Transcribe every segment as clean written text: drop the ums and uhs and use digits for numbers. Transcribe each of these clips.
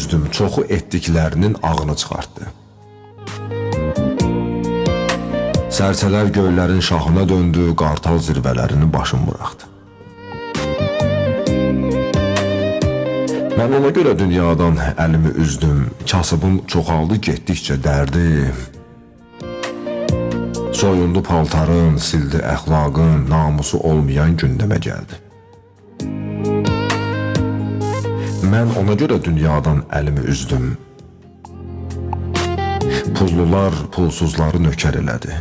Üzdüm, çoxu etdiklərinin ağını çıxartdı. Sərçələr göylərin şahına döndü, qartal zirvələrini başım buraxdı. Mən ona görə dünyadan əlimi üzdüm, kasıbım çoxaldı getdikcə dərdi. Soyundu paltarın, sildi əxlaqın, namusu olmayan gündəmə gəldi. Mən ona görə dünyadan əlimi üzdüm. Pullular pulsuzları nökər elədi.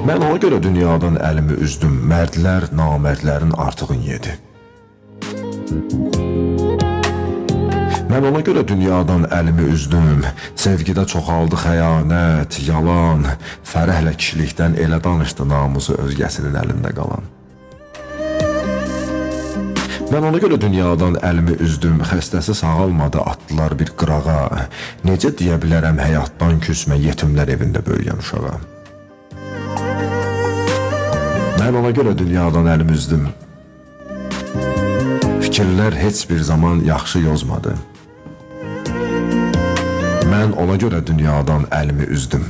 Mən ona görə dünyadan əlimi üzdüm. Mərdlər namərdlərin artığın yedi. Mən ona görə dünyadan əlimi üzdüm. Sevgidə çoxaldı xəyanət, yalan. Fərəhlə kişilikdən elə danışdı namusu özgəsinin əlində qalan. Mən ona görə dünyadan əlimi üzdüm, xəstəsi sağalmadı, atdılar bir qırağa. Necə deyə bilərəm həyatdan küsmə yetimlər evində böyüyən uşağa? Mən ona görə dünyadan əlimi üzdüm. Fikirlər heç bir zaman yaxşı yozmadı. Mən ona görə dünyadan əlimi üzdüm.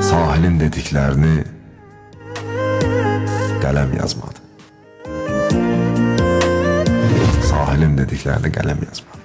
Sahilin dediklərini qələm yazmadı. Sahilin dediklərini qələm yazmadı.